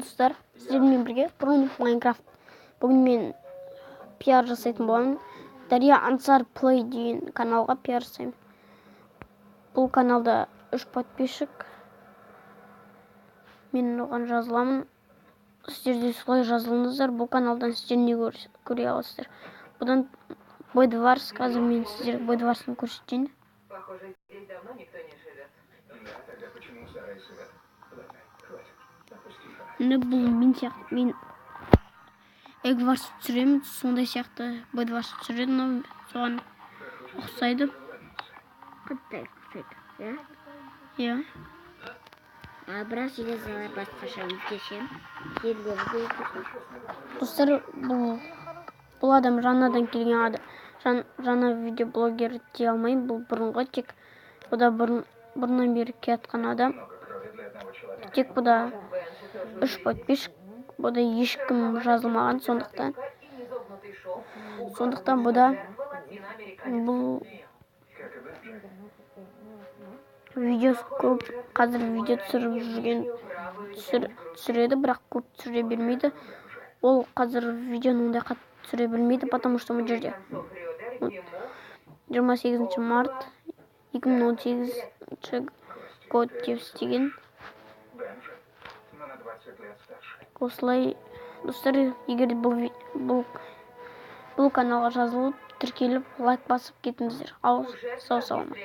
Достар, сіздермен бірге Бұрын Майнкрафт. Бүгін мен пиар жасайтын боламын. Дария Ансар Плей деген каналға пиар жасаймын. Бұл каналда үш подписчик. Мен оған жазыламын. Сіздер де солай жазылыңыздар. Бұл каналдан сіздер не көре аласыздар? Бұдан Бедварс, қазір мен сіздерге Бедварсын көрсетейін. Похоже, здесь давно никто не живет. Да, тогда почему в сарае свет? Ладно, хватит. Опусти фонарь. Міне, бұл мен сияқты. Мен Эгварс түсіремін, сондай сияқты Бедварс түсіреді, мынау соған ұқсайды. Қандай ұқсайды, иә? Иә. А бірақ железалар басқаша, өзгеше. Жерлері де өзгеше. Достар, бұл адам жаңадан келген адам, жаңа видеоблогер дей алмаймын. Бұл бұрынғы, тек бұда бұрыннан бері келатқан адам. Много крови для одного человека. Тек бұда үш подписчик, бұда ешкім жазылмаған, сондықтан бұда бұл Как и Бенджи. видеосы көп. Қазір видео түсіріп жүрген, түсіреді, бірақ көп түсіре бермейді. Ол қазір видеоны ондай қатты түсіре бермейді, потому что бұл жерде 28 март 2018 год деп істеген. Бенджи, но на 20 лет старше. Осылай, достар, егер де бұл каналға жазылып, тіркеліп, лайк басып кетіңіздер. Ал сау саламат.